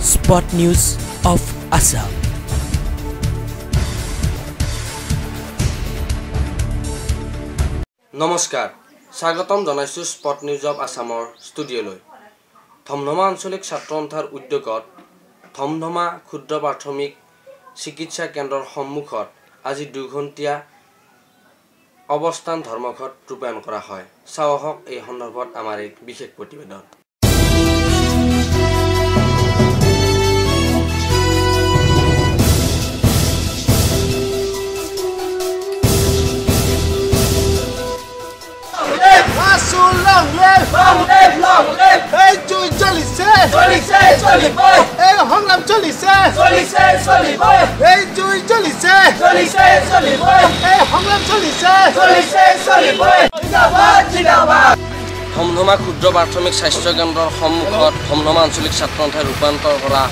Spot News of Assam. নমস্কাৰ, স্বাগতম জনাইছোঁ স্পট নিউজ অফ আছামৰ ষ্টুডিঅ'লৈ। ধমধমা আঞ্চলিক ছাত্ৰ সন্থাৰ উদ্যোগত ধমধমা ক্ষুদ্ৰ প্ৰাথমিক চিকিৎসা কেন্দ্ৰৰ সন্মুখত আজি দুঘণ্টীয়া অৱস্থান ধৰ্মঘট ৰূপায়ণ কৰা হয়। চাওঁ আহক এই সন্দৰ্ভত আমাৰ এক বিশেষ প্ৰতিবেদন। ধমধমা ক্ষুদ্ৰ প্ৰাথমিক স্বাস্থ্য কেন্দ্ৰৰ সন্মুখত ধমধমা আঞ্চলিক ছাত্ৰ সন্থাই ৰূপান্তৰ কৰা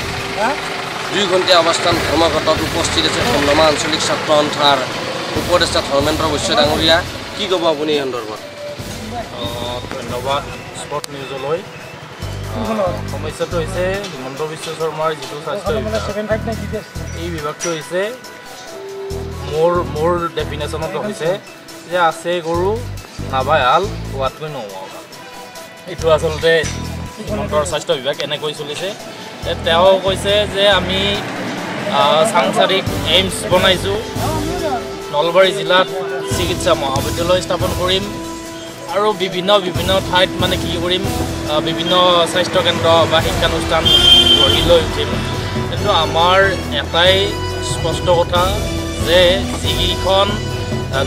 2 ঘণ্টীয়া অৱস্থান ধৰ্মঘটত উপস্থিত আছে ধমধমা আঞ্চলিক ছাত্ৰ সন্থাৰ উপদেষ্টা ধৰ্মেন্দ্ৰ বৈশ্য ডাঙৰীয়া। কি ক'ব আপুনি এই সন্দৰ্ভত? ধন্যবাদ স্পট নিউজলৈ। সমস্যাটো হৈছে হিমন্ত বিশ্ব শৰ্মাৰ যিটো স্বাস্থ্য বিভাগ, এই বিভাগটো হৈছে মোৰ ডেফিনেশ্যনত হৈছে যে আছে গৰু নাবাই হাল হোৱাতকৈ নোহোৱা ভাল। এইটো আচলতে হিমন্তৰ স্বাস্থ্য বিভাগ এনেকৈ চলিছে। তেওঁ কৈছে যে আমি সাংসাৰিক এইমছ বনাইছোঁ, নলবাৰী জিলাত চিকিৎসা মহাবিদ্যালয় স্থাপন কৰিম আৰু বিভিন্ন বিভিন্ন ঠাইত মানে কি কৰিম, বিভিন্ন স্বাস্থ্যকেন্দ্ৰ বা শিক্ষানুষ্ঠান গঢ়ি লৈ উঠিম। কিন্তু আমাৰ এটাই স্পষ্ট কথা যে যিকেইখন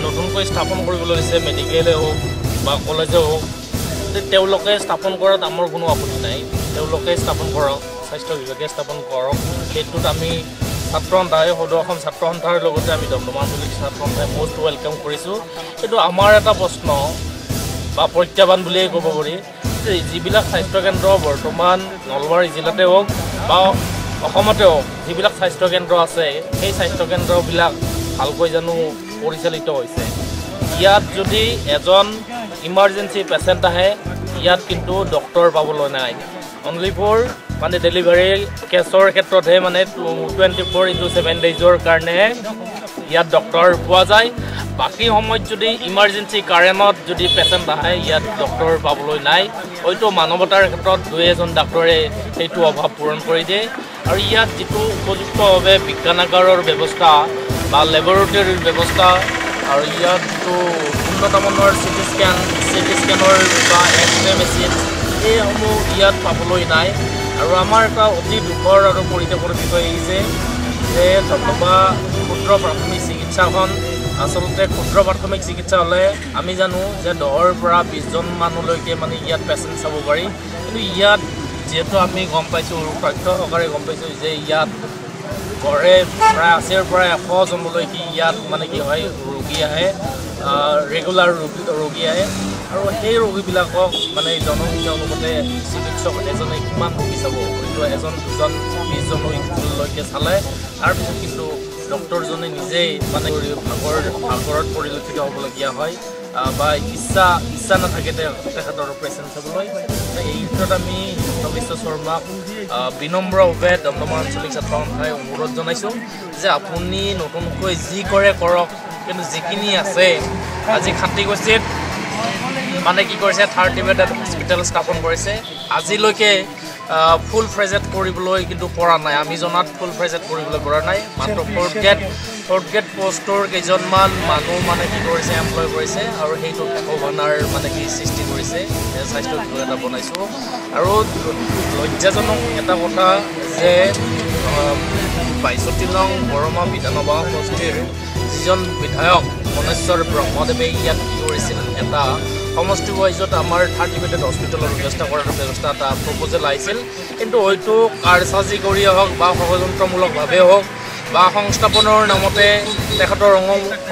নতুনকৈ স্থাপন কৰিবলৈ লৈছে, মেডিকেলে হওক বা কলেজে হওক, তেওঁলোকে স্থাপন কৰাত আমাৰ কোনো আপত্তি নাই। তেওঁলোকে স্থাপন কৰক, স্বাস্থ্য বিভাগে স্থাপন কৰক, সেইটোত আমি ছাত্ৰ সন্থাই, সদৌ অসম ছাত্ৰ সন্থাৰ লগতে আমি দমদমা আঞ্চলিক ছাত্ৰ সন্থাই মষ্ট welcome কৰিছোঁ। কিন্তু আমাৰ এটা প্ৰশ্ন বা প্ৰত্যাহ্বান বুলিয়েই ক'ব পাৰি যে যিবিলাক স্বাস্থ্যকেন্দ্ৰ বৰ্তমান নলবাৰী জিলাতে হওক বা অসমতে হওক যিবিলাক স্বাস্থ্যকেন্দ্ৰ আছে, সেই স্বাস্থ্যকেন্দ্ৰবিলাক ভালকৈ জানো পৰিচালিত হৈছে? ইয়াত যদি এজন ইমাৰ্জেঞ্চি পেচেণ্ট আহে, ইয়াত কিন্তু ডক্টৰ পাবলৈ নাই। অনলি ফৰ মানে ডেলিভাৰী কেছৰ ক্ষেত্ৰতহে মানে 24x7 ডেইজৰ কাৰণেহে ইয়াত ডক্টৰ পোৱা যায়। বাকী সময়ত যদি ইমাৰ্জেঞ্চি কাৰণত যদি পেচেণ্ট আহে, ইয়াত ডক্টৰ পাবলৈ নাই। হয়তো মানৱতাৰ ক্ষেত্ৰত 2 এজন ডাক্তৰে সেইটো অভাৱ পূৰণ কৰি দিয়ে। আৰু ইয়াত যিটো উপযুক্তভাৱে বিজ্ঞানাগাৰৰ ব্যৱস্থা বা লেবৰেটৰীৰ ব্যৱস্থা আৰু ইয়াত যিটো উন্নতমানৰ চিটি স্কেনৰ বা এক্স ৰে মেচিন, এইসমূহ ইয়াত পাবলৈ নাই। আৰু আমাৰ এটা অতি দুখৰ আৰু পৰিতাপৰ বিষয় এই যে ধমধমা ক্ষুদ্ৰ প্ৰাথমিক চিকিৎসাখন আচলতে ক্ষুদ্ৰ প্ৰাথমিক চিকিৎসা হ'লে আমি জানো যে 10ৰ পৰা 20জন মানুহলৈকে মানে ইয়াত পেচেণ্ট চাব পাৰি। কিন্তু ইয়াত যিহেতু আমি গম পাইছোঁ, তথ্য সহকাৰে গম পাইছোঁ যে ইয়াত গড়ে প্ৰায় 80ৰ পৰা 100জনলৈকে ইয়াত মানে কি হয় ৰোগী আহে, ৰেগুলাৰ ৰোগী আহে। আৰু সেই ৰোগীবিলাকক মানে জনসংখ্যা অনুপাতে চিকিৎসক এজনে কিমান ৰোগী চাব, হয়তো 1, 2 20জনলৈকে চালে, তাৰপিছত কিন্তু ডক্টৰজনে নিজেই মানে ভাগৰত পৰিলক্ষিত হ'বলগীয়া হয় বা ইচ্ছা নাথাকে তেখেতৰ পেচেণ্ট চাবলৈ। এই ক্ষেত্ৰত আমি হিমন্ত বিশ্ব শৰ্মাক বিনম্ৰভাৱে দমদমা আঞ্চলিক ছাত্ৰ সন্থাই অনুৰোধ জনাইছোঁ যে আপুনি নতুনকৈ যি কৰে কৰক, কিন্তু যিখিনি আছে আজি খাটিকুছিত মানে কি কৰিছে, 30 বেডেড হস্পিটেল স্থাপন কৰিছে, আজিলৈকে ফুল ফ্ৰেজেড কৰিবলৈ কিন্তু পৰা নাই। আমি জনাত ফুল ফ্ৰেজেড কৰিবলৈ পৰা নাই। মাত্ৰ ফ'ৰ্থ গ্ৰেড পষ্টৰ কেইজনমান মানুহ মানে কি কৰিছে, এমপ্লয় কৰিছে আৰু সেইটো ভেকোভানাৰ মানে কি সৃষ্টি কৰিছে, স্বাস্থ্য বিভাগ এটা বনাইছোঁ। আৰু লজ্জাজনক এটা কথা যে 62 নং বৰমা বিধানসভা সমষ্টিৰ যিজন বিধায়ক মনেশ্বৰ ব্ৰহ্মদেৱে ইয়াত কি কৰিছিল, এটা সমষ্টি ৱাইজত আমাৰ 30 বেডেড হস্পিটেলৰ ব্যৱস্থা কৰাৰ ব্যৱস্থা এটা প্ৰপ'জেল আহিছিল। কিন্তু হয়তো কাৰচাজি কৰিয়ে হওক বা ষড়যন্ত্ৰমূলকভাৱে হওক বা সংস্থাপনৰ নামতে তেখেতৰ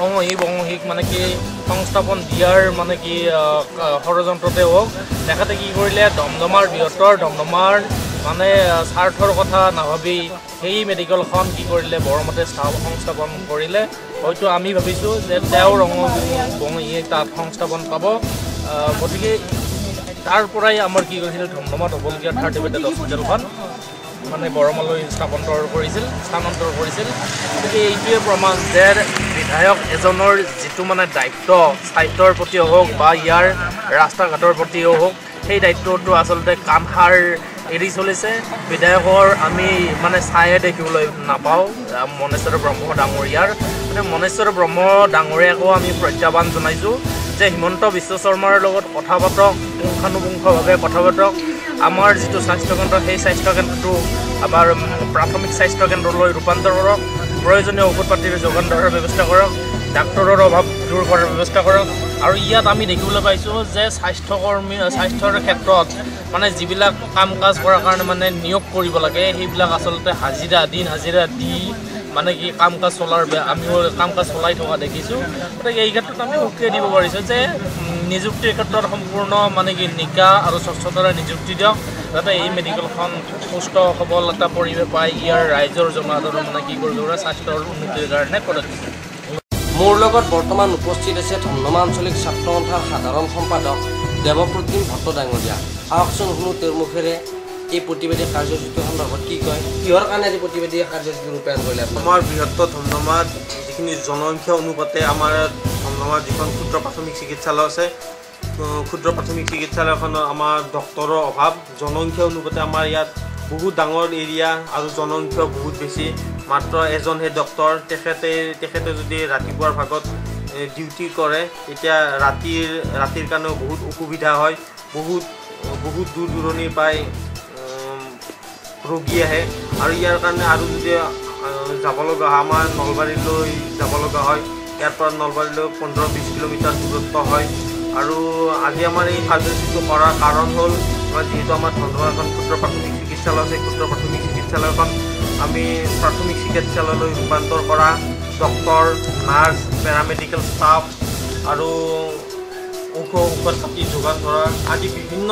অঙহী বঙহীক মানে কি সংস্থাপন দিয়াৰ মানে কি ষড়যন্ত্ৰতে হওক, তেখেতে কি কৰিলে, দমদমাৰ বৃহত্তৰ দমদমাৰ মানে স্বাৰ্থৰ কথা নাভাবি সেই মেডিকেলখন কি কৰিলে, বৰমতে সংস্থাপন কৰিলে। হয়তো আমি ভাবিছোঁ যে তেওঁৰ বঙহীয়ে তাত সংস্থাপন পাব। গতিকে তাৰ পৰাই আমাৰ কি কৰিছিল, ধমধমাত হ'বলগীয়া 30 বেডেড হস্পিটেলখন মানে বৰমালৈ স্থানান্তৰ কৰিছিল। গতিকে এইটোৱে প্ৰমাণ যে বিধায়ক এজনৰ যিটো মানে দায়িত্ব স্বাস্থ্যৰ প্ৰতিও হওক বা ইয়াৰ ৰাস্তা ঘাটৰ প্ৰতিও হওক, সেই দায়িত্বটো আচলতে কাণসাৰ এৰি চলিছে। বিধায়কৰ আমি মানে চায়ে দেখিবলৈ নাপাওঁ মনেশ্বৰ ব্ৰহ্ম ডাঙৰীয়াৰ। মানে মনেশ্বৰ ব্ৰহ্ম ডাঙৰীয়াকো আমি প্ৰত্যাহ্বান জনাইছোঁ যে হিমন্ত বিশ্ব শৰ্মাৰ লগত কথা পাতক, পুংখানুপুংখভাৱে কথা পাতক। আমাৰ যিটো স্বাস্থ্যকেন্দ্ৰ, সেই স্বাস্থ্যকেন্দ্ৰটো আমাৰ প্ৰাথমিক স্বাস্থ্যকেন্দ্ৰলৈ ৰূপান্তৰ কৰক, প্ৰয়োজনীয় ঔষধ পাতিৰ যোগান ধৰাৰ ব্যৱস্থা কৰক, ডাক্তৰৰ অভাৱ দূৰ কৰাৰ ব্যৱস্থা কৰক। আৰু ইয়াত আমি দেখিবলৈ পাইছোঁ যে স্বাস্থ্যকৰ্মী স্বাস্থ্যৰ ক্ষেত্ৰত মানে যিবিলাক কাম কাজ কৰাৰ কাৰণে মানে নিয়োগ কৰিব লাগে, সেইবিলাক আচলতে হাজিৰা দিন হাজিৰা দি মানে কি কাম কাজ চলাৰ আমিও কাম কাজ চলাই থকা দেখিছোঁ। গতিকে এই ক্ষেত্ৰত আমি সকীয়াই দিব পাৰিছোঁ যে নিযুক্তিৰ ক্ষেত্ৰত সম্পূৰ্ণ মানে কি নিকা আৰু স্বচ্ছতাৰে নিযুক্তি দিয়ক, যাতে এই মেডিকেলখন সুস্থ সবল এটা পৰিৱেশ পায়, ইয়াৰ ৰাইজৰ জনসাধাৰণ মানে কি কৰিব পাৰে স্বাস্থ্যৰ উন্নতিৰ কাৰণে পদক্ষেপ। মোৰ লগত বৰ্তমান উপস্থিত আছে ধমধমা আঞ্চলিক ছাত্ৰ সন্থাৰ সাধাৰণ সম্পাদক দেৱপ্ৰতিম ভট্ট ডাঙৰীয়া। আহকচোন শুনো তেওঁৰ মুখেৰে এই প্ৰতিবাদী কাৰ্যসূচীটোৰ সন্দৰ্ভত কি কয়, কিহৰ কাৰণে আজি প্ৰতিবাদী কাৰ্যসূচী ৰূপায়ণ কৰিলে? আমাৰ বৃহত্তৰ ধমধমাত যিখিনি জনসংখ্যা অনুপাতে আমাৰ ধমধমাৰ যিখন ক্ষুদ্ৰ প্ৰাথমিক চিকিৎসালয় আছে, ক্ষুদ্ৰ প্ৰাথমিক চিকিৎসালয়খনৰ আমাৰ ডক্তৰৰ অভাৱ। জনসংখ্যা অনুপাতে আমাৰ ইয়াত বহুত ডাঙৰ এৰিয়া আৰু জনসংখ্যা বহুত বেছি, মাত্ৰ এজনহে ডক্তৰ। তেখেতে যদি ৰাতিপুৱাৰ ভাগত ডিউটি কৰে তেতিয়া ৰাতিৰ কাৰণেও বহুত অসুবিধা হয়। বহুত বহুত দূৰ দূৰণিৰ পৰাই ৰোগী আহে আৰু ইয়াৰ কাৰণে আৰু যদি যাব লগা হয় আমাৰ নলবাৰীলৈ যাব লগা হয়, ইয়াৰ পৰা নলবাৰীলৈ 15-20 কিলোমিটাৰ দূৰত্ব হয়। আৰু আজি আমাৰ এই কাৰ্যসূচীটো কৰাৰ কাৰণ হ'ল আমাৰ যিহেতু আমাৰ ধমধমা এখন ক্ষুদ্ৰ প্ৰাথমিক চিকিৎসালয় আছে, ক্ষুদ্ৰ প্ৰাথমিক চিকিৎসালয়খন আমি প্ৰাথমিক চিকিৎসালয়লৈ ৰূপান্তৰ কৰা, ডক্তৰ, নাৰ্ছ, পেৰামেডিকেল ষ্টাফ আৰু ঔষধ পাতি যোগান ধৰা আদি বিভিন্ন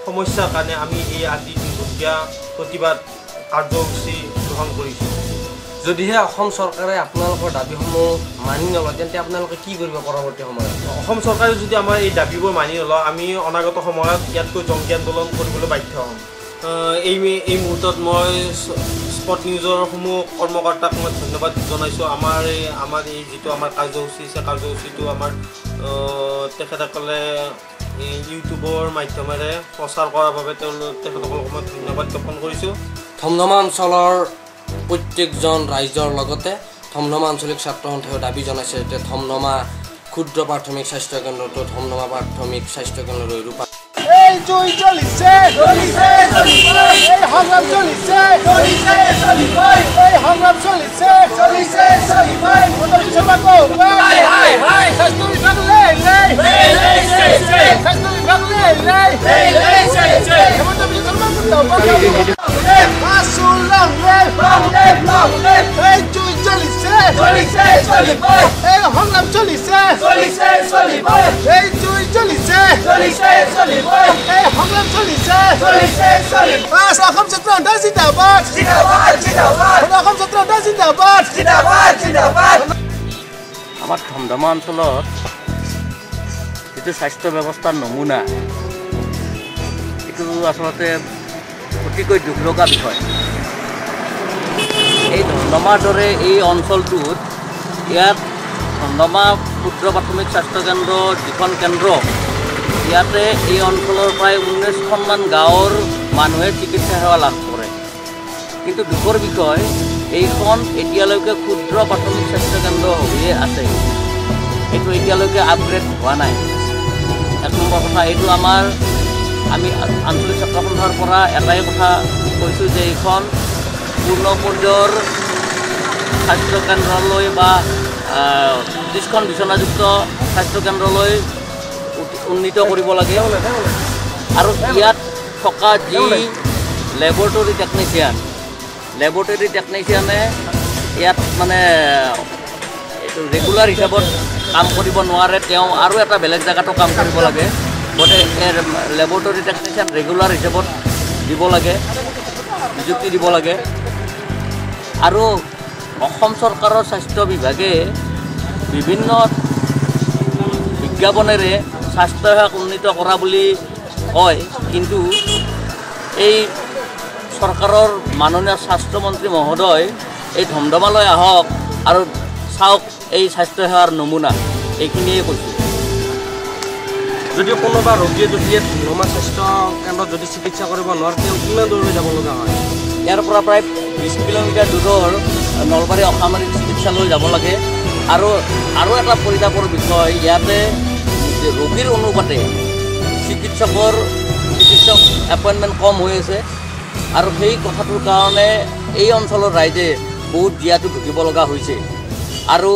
সমস্যাৰ কাৰণে আমি এই আজি দীঘলীয়া প্ৰতিবাদ কাৰ্যসূচী গ্ৰহণ কৰিছোঁ। যদিহে অসম চৰকাৰে আপোনালোকৰ দাবীসমূহ মানি নলয় তেন্তে আপোনালোকে কি কৰিব পৰৱৰ্তী সময়ত? অসম চৰকাৰে যদি আমাৰ এই দাবীবোৰ মানি নলয় আমি অনাগত সময়ত ইয়াতকৈ জংকী আন্দোলন কৰিবলৈ বাধ্য হ'ম। এই মুহূৰ্তত মই স্পট নিউজৰ সমূহ কৰ্মকৰ্তাক মই ধন্যবাদ জনাইছোঁ। আমাৰ এই যিটো আমাৰ কাৰ্যসূচী আছে, কাৰ্যসূচীটো আমাৰ তেখেতসকলে ইউটিউবৰ মাধ্যমেৰে প্ৰচাৰ কৰাৰ বাবে তেখেতসকলক মই ধন্যবাদ জ্ঞাপন কৰিছোঁ। ধমধমা অঞ্চলৰ প্ৰত্যেকজন ৰাইজৰ লগতে ধমধমা আঞ্চলিক ছাত্ৰ সন্থায়ো দাবী জনাইছে যে ধমধমা ক্ষুদ্ৰ প্ৰাথমিক স্বাস্থ্যকেন্দ্ৰটো ধমধমা প্ৰাথমিক স্বাস্থ্যকেন্দ্ৰলৈ ৰূপান্তৰ। এই জুই জ্বলিছে জ্বলিছে জ্বলিছে, এই সংগ্ৰাম চলিছে চলিছে চলিবই, এই সংগ্ৰাম চলিছে চলিছে চলিবই। হাই হাই হাই স্বাস্থ্য বিভাগ লে লে লে লে স্বাস্থ্য বিভাগ লে লে লে লে হিমন্ত বিশ্ব শৰ্মা মুৰ্দাবাদ। এই জুই জ্বলিছে জ্বলিছে চলিবই, এই সংগ্ৰাম চলিছে চলিছে চলিবই, এই জুই জ্বলিছে চলিছে চলিবই, এই সংগ্ৰাম চলিছে চলিছে চলিবই। অসম ছাত্ৰ সন্থা জিন্দাবাদ জিন্দাবাদ জিন্দাবাদ, অসম ছাত্ৰ সন্থা জিন্দাবাদ জিন্দাবাদ জিন্দাবাদ। আমাৰ ধমধমা অঞ্চলত যিটো স্বাস্থ্য ব্যৱস্থাৰ নমুনা, এইটো আচলতে অতিকৈ দুখ লগা বিষয়। এই ধমধমাৰ দৰে এই অঞ্চলটোত ইয়াত ধমধমা ক্ষুদ্ৰ প্ৰাথমিক স্বাস্থ্যকেন্দ্ৰ যিখন কেন্দ্ৰ, ইয়াতে এই অঞ্চলৰ প্ৰায় 19খনমান গাঁৱৰ মানুহে চিকিৎসা সেৱা লাভ কৰে। কিন্তু দুখৰ বিষয়, এইখন এতিয়ালৈকে ক্ষুদ্ৰ প্ৰাথমিক স্বাস্থ্যকেন্দ্ৰ হৈয়ে আছে, এইটো এতিয়ালৈকে আপগ্ৰেড হোৱা নাই। এক নম্বৰ কথা এইটো আমি আঞ্চলিক ছাত্ৰ সন্থাৰ পৰা এটাই কথা কৈছোঁ যে এইখন পূৰ্ণ পৰ্যায়ৰ স্বাস্থ্যকেন্দ্ৰলৈ বা 30খন বিচনাযুক্ত স্বাস্থ্যকেন্দ্ৰলৈ উন্নীত কৰিব লাগে। আৰু ইয়াত থকা যি লেবৰেটৰী টেকনিচিয়ানে ইয়াত মানে এইটো ৰেগুলাৰ হিচাপত কাম কৰিব নোৱাৰে, তেওঁ আৰু এটা বেলেগ জেগাতো কাম কৰিব লাগে। গতিকে লেবৰেটৰী টেকনিচিয়ান ৰেগুলাৰ হিচাপত দিব লাগে, নিযুক্তি দিব লাগে। আৰু অসম চৰকাৰৰ স্বাস্থ্য বিভাগে বিভিন্ন বিজ্ঞাপনেৰে স্বাস্থ্যসেৱাক উন্নীত কৰা বুলি কয়, কিন্তু এই চৰকাৰৰ মাননীয় স্বাস্থ্যমন্ত্ৰী মহোদয় এই ধমধমালৈ আহক আৰু চাওক এই স্বাস্থ্যসেৱাৰ নমুনা। এইখিনিয়ে কৈছোঁ। যদি কোনোবা ৰোগীয়ে যদি ধমধমা স্বাস্থ্য কেন্দ্ৰত যদি চিকিৎসা কৰিব নোৱাৰে, তেওঁ কিমান দূৰলৈ যাব লগা হয়? ইয়াৰ পৰা প্ৰায় 20 কিলোমিটাৰ দূৰৰ নলবাৰী অসামৰিক চিকিৎসালয় যাব লাগে। আৰু আৰু এটা পৰিতাপৰ বিষয়, ইয়াতে ৰোগীৰ অনুপাতে চিকিৎসক এপইণ্টমেণ্ট কম হৈ আছে আৰু সেই কথাটোৰ কাৰণে এই অঞ্চলৰ ৰাইজে বহুত জীয়াতু ভুগিব লগা হৈছে। আৰু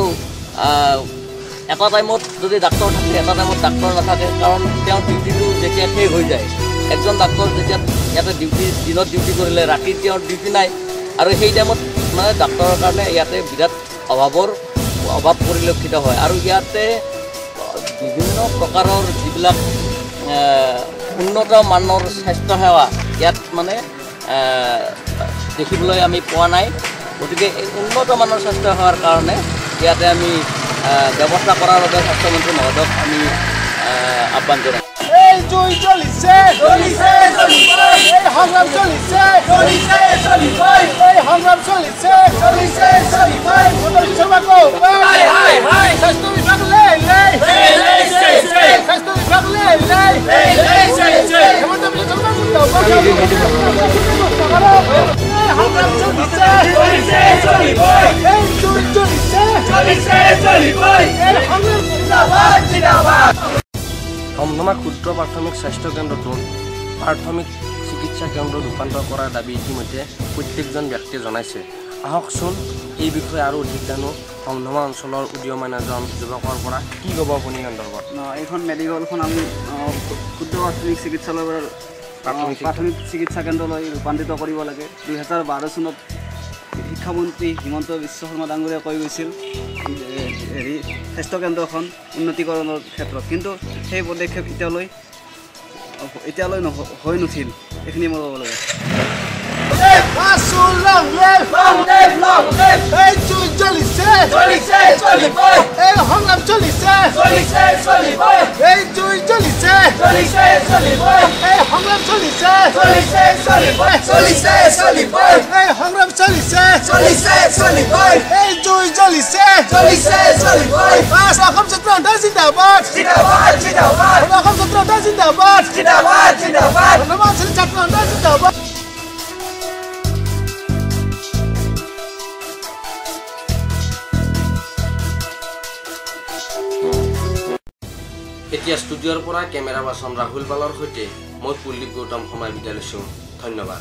এটা টাইমত যদি ডাক্তৰ থাকে, এটা টাইমত ডাক্তৰ নাথাকে, কাৰণ তেওঁৰ ডিউটিটো যেতিয়া শেষ হৈ যায়, এজন ডাক্তৰ যেতিয়া ইয়াতে ডিউটি দিনত ডিউটি কৰিলে ৰাতি তেওঁৰ ডিউটি নাই, আৰু সেই টাইমত মানে ডাক্তৰৰ কাৰণে ইয়াতে বিৰাট অভাৱ পৰিলক্ষিত হয়। আৰু ইয়াতে বিভিন্ন প্ৰকাৰৰ যিবিলাক উন্নত মানৰ স্বাস্থ্যসেৱা ইয়াত মানে দেখিবলৈ আমি পোৱা নাই। গতিকে এই উন্নত মানৰ স্বাস্থ্যসেৱাৰ কাৰণে ইয়াতে আমি ব্যৱস্থা কৰাৰ বাবে স্বাস্থ্যমন্ত্ৰী মহোদয়ক আমি আহ্বান জনাওঁ। এই জুই জ্বলিছে, জ্বলিছে, জ্বলিবই। এই সংগ্ৰাম চলিছে, চলিছে, চলিবই। এই সংগ্ৰাম চলিছে, চলিছে, চলিবই। Sharma go back. স্বাস্থ্য বিভাগ লে লে, স্বাস্থ্য বিভাগ লে লে, হিমন্ত বিশ্ব শৰ্মা জিন্দাবাদ। এই সংগ্ৰাম চলিছে, চলিছে, চলিবই। এই জুই জ্বলিছে, চলিছে, চলিবই। এই সংগ্ৰাম জিন্দাবাদ, জিন্দাবাদ। ধমধমা ক্ষুদ্ৰ প্ৰাথমিক স্বাস্থ্য কেন্দ্ৰটো প্ৰাথমিক চিকিৎসা কেন্দ্ৰত ৰূপান্তৰ কৰাৰ দাবী ইতিমধ্যে প্ৰত্যেকজন ব্যক্তিয়ে জনাইছে। আহকচোন এই বিষয়ে আৰু অধিক জানো ধমধমা অঞ্চলৰ উদীয়মান এজন যুৱকৰ পৰা। কি ক'ব আপুনি সন্দৰ্ভত? এইখন মেডিকেলখন আমি ক্ষুদ্ৰ প্ৰাথমিক চিকিৎসালয়ৰ পৰা প্ৰাথমিক চিকিৎসা কেন্দ্ৰলৈ ৰূপান্তৰিত কৰিব লাগে। 2012 চনত শিক্ষামন্ত্ৰী হিমন্ত বিশ্ব শৰ্মা ডাঙৰীয়াই কৈ গৈছিল হেৰি স্বাস্থ্যকেন্দ্ৰখন উন্নতিকৰণৰ ক্ষেত্ৰত, কিন্তু সেই পদক্ষেপ এতিয়ালৈ হৈ নুঠিল। এইখিনি মই ক'ব লাগে। এতিয়া ষ্টুডিঅ'ৰ পৰা কেমেৰা পাৰ্চন ৰাহুল পালৰ সৈতে মই কুলদীপ গৌতম শৰ্মাই বিদায় লৈছোঁ। ধন্যবাদ।